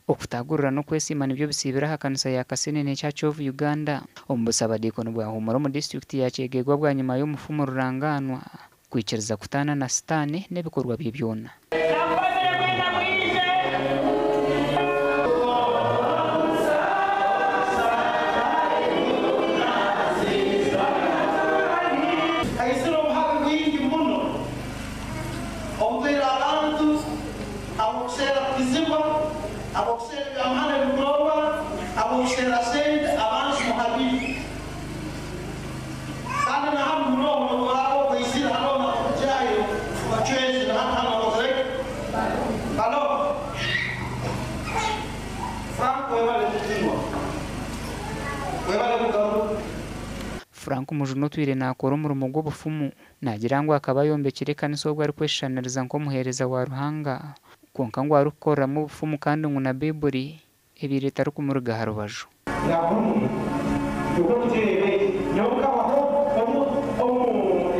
Okutaagurira n'okwesiima nibyo bisiibire aha kanisa ya Kasenene Church of Uganda omu busabadiikoni bwa Humura omu disiturikiti ya Kyegegwa bwanyima y'omufumu rurangaanwa kwikiriza kutaana na sitaane n'ebikorwa bye byona. Haizire obuhabe bwingi muno obutwire abantu ab'okuseera kukizibwa, ab'okuseera eby'amahano ebikorwa, ab'okuseera sente, abantu muhabire. Kandi na hanu munonga n'obu oraabe okwizire hanu n'okugyayo bacwezi na hati hanu bakozire ki? Baloho. Frank webale kujunwa. Webale kugaruka. Frank Mujuni otwire naakora omurimo gw'obufumu naagira ngu akaba ayombekire ekanisa obwo arikweshushaniriza nk'omuheereza wa Ruhanga kwonka ngu arikukoreramu obufumu kandi ngu na Baiburi ebaire etarikumuruga aha rubaju. Nahumu nikwo kugireeba eti, Nyowe nkabaho omu omu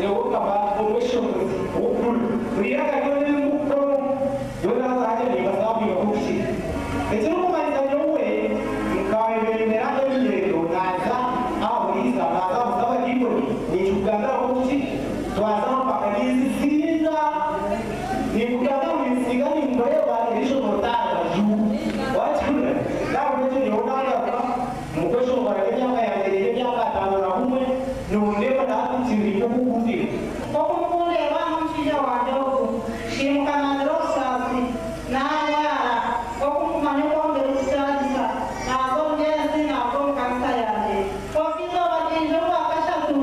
nyowe nkaba omweshongozi w'okukuru. Buri iraka ryona eri ndikukora omu, nyowe naaza hati nimbasaba kwibaho okukira. Ekirikumanyisa nyowe nkayebembera emyendo naaza aha buriisa, naaza aha busabadiikoni, ninkikugambira nk'oku kiri, twaza aha mpaka ninzisinga, ninkugambira ngu ninsinga ninkureeba eriisho noota aha rubaju. Waakihurira? N'ahabw'ekyo nyowe naagaruka omu kweshongora n'emyaka yangye eri emyaka ataano na gumwe, noondeeba na hati nkiri nk'oku nkundiire. Nk'oku mukundeeba aha omushaija wangye ogu, nkiimuka naagira obusaasi, naarwara, nk'oku mukumanya oku omubiri gusaasisa, naaza omu by'ensi, naaruga omu kanisa yangye. Kwonka eizooba ryaija orwakashatu,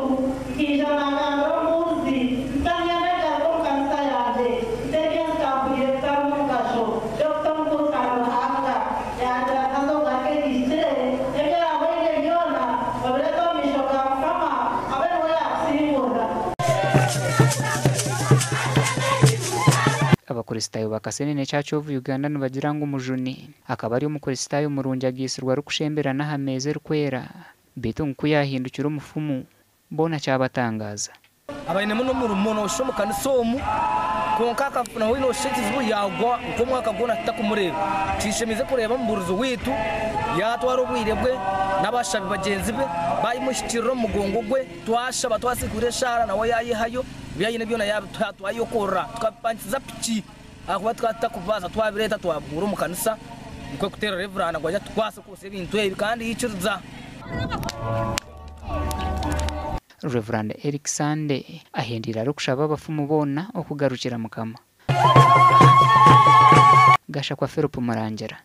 nkaija naagambira omubuurizi nti, Niinyenda kugaruka omu kanisa yangye, nti eby'ensi kampuriire bitarimu mugasho. Dokita omukuru kandi Ruhanga yaagira ati, Haza ogaruke ekihikire, n'ebi oraabe oine byona obireete omu maisho ga Mukama, abe niwe yaakusiimurira. Abakristaayo ba Kasenene Church of Uganda nibagira ngu Mujuni akaba ari Omukristaayo murungi agaitsirwe arikusheemberana aha meeza erikwera beitu ngu ku yaahindukire omufumu boona kyabatangaaza. Abainemu n'omurimo nooshusha omu kanisa omu, kwonka akafunaho nooshusha ekizibu yaagwa nk'omwaka gwona tutakumureeba. Kinshemeize kureeba omubuurizi waitu yaatwara obwire bwe n'abashabi bagyenzi be baayimuhikirira omu mugongo gwe, twashaba twasiikuura eshaara nawe yaayehayo ebi aine byona yaabituha twayekorera tukabipangisiza piki ahakuba tukaba tutakubibaasa twabireeta twabihuura omu kanisa nikwo kuteera Reverand ngu aije atukwase kwotsya ebintu ebi kandi yaikiriza. Rev. Eric Sande ahendeire arikushaba abafumu boona okugarukira Mukama. Gashakwa Philip Murangira.